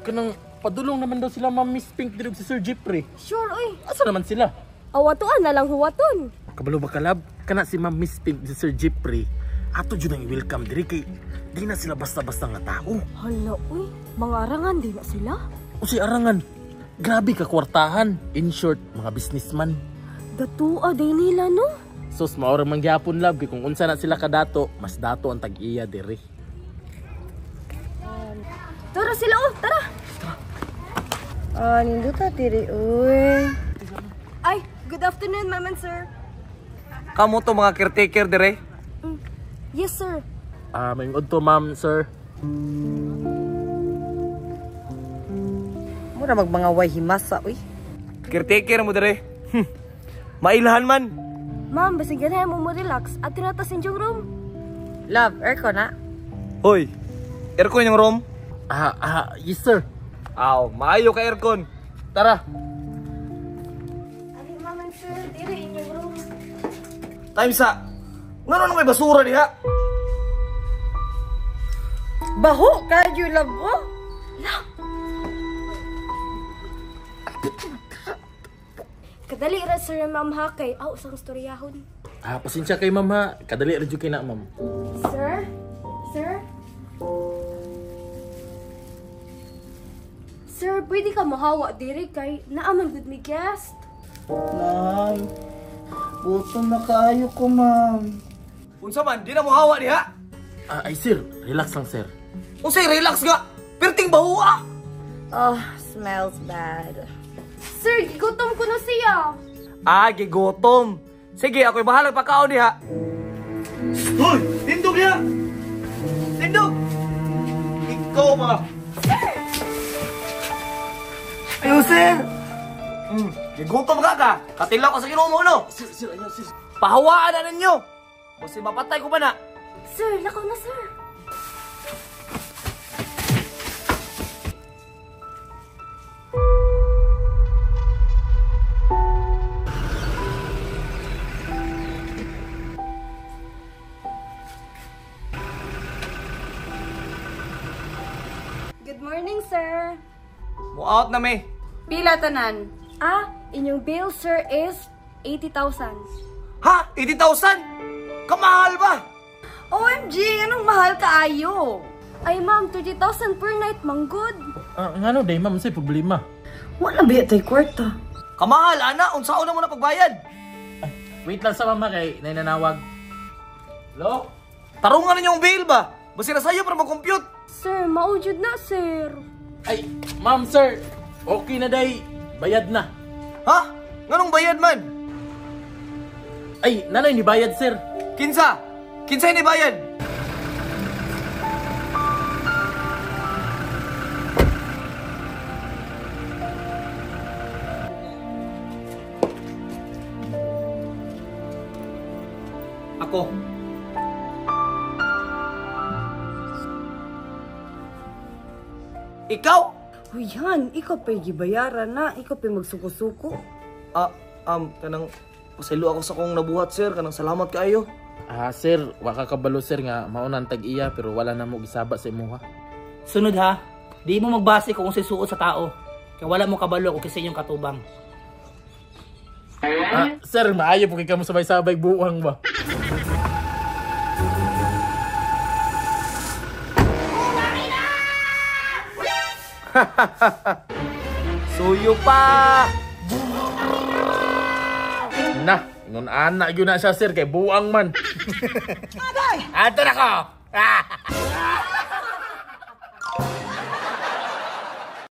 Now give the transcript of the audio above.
Kanang padulong naman daw sila Ma'am Miss Pink diri si Sir Jeffrey. Sure, oy. Asa naman sila? Awatoan na lang huwaton. Kabalo ba kalab? Kana si Ma'am Miss Pink si Sir Jeffrey. Ato jud ang i-welcome diri kay di na sila basta-basta nga tao. Hala, uy. Mga arangan di na sila. O si arangan, grabe ka kwartahan. In short, mga businessman. Datua day nila, no? Sus, maura man gyapon lab kay kung unsa na sila kadato, mas dato ang tag-iya diri. Tara sila, oh, tara. Ah, nindot diri, uy. Ay, good afternoon, ma'am and sir. Kamo to mga caretaker dire? Yes, sir. Ah, may udto ma'am, sir. Mura mag mga way himasa, uy. Caretaker mo dire. Mailhan man. Ma'am, basig ganahan mo mo relax at tinatas inyong room. Love, aircon na. Hoy, aircon yung room? Yes sir. Aw, maayo ka aircon. Tara. Ari, ma'am and sir, dire inyong room. Time sa. Ngano nang may basura diha? Baho kayo, love, oh. Kadali ra sir ma'am ha kay aw sang storyahon. Ah, pasensya kay ma'am ha. Kadali ra jud kay na ma'am. Sir? Sir? Sir, pwede ka mahawa diri kay naaman gud mi guest. Ma'am, gutom na kaayo ko, ma'am. Unsa man, di na mo hawa diha? Ah, ay sir, relax lang sir. Unsay relax ga? Perting baho ah. Oh, smells bad. Sir, gigutom ko na siya. Ah, gigutom. Sige, ako'y bahala pagkaon diha. Hoy, tindog diha. Tindog. Ikaw ba? Ayo, sir. Gigutom ka ka. Katilaw ka sa Ginoo mo, no? Sir, sir, ayaw sir. Pahawaan na ninyo. Kasi mapatay ko pa na. Sir, lakaw na sir. Good morning, sir. Mo out na me. Pila tanan. Ah, inyong bill, sir, is 80,000. Ha? 80,000? Kamahal ba? OMG, anong mahal kaayo? Ay, ma'am, 30,000 per night, manggod. Ah, ngano day ma'am, say problema. Wala biya tay kwarta. Kamahal, ana. Unsaon na mo na pagbayad? Ay, wait lang sa mama kay nananawag. Hello? Tarungan ninyong bill ba? Basta na sayo para mag-compute. Sir, maujud na, sir. Ay, ma'am, sir. Okay na day. Bayad na. Ha? Nganong bayad man? Ay, nanay ni bayad, sir. Kinsa? Kinsa ni bayad? Ako. Ikaw? Uy, han, ikaw pa'y gibayaran na. Ikaw pa'y magsuko-suko. Kanang pasaylo ako sa kong nabuhat, sir. Kanang salamat kaayo. Ah, sir, wa ka kabalo, sir, nga mauna ang tag-iya pero wala na mo gisaba sa imuha. Sunod ha, di mo magbase kung unsay suot sa tao. Kaya wala mo kabalo kung kinsa inyong katubang. Ah, sir, maayo po kay kamo sabay-sabay buwang ba? Suyo pa! Na, ingon ana gyud na siya, sir, kay buwang man. Ato na ko!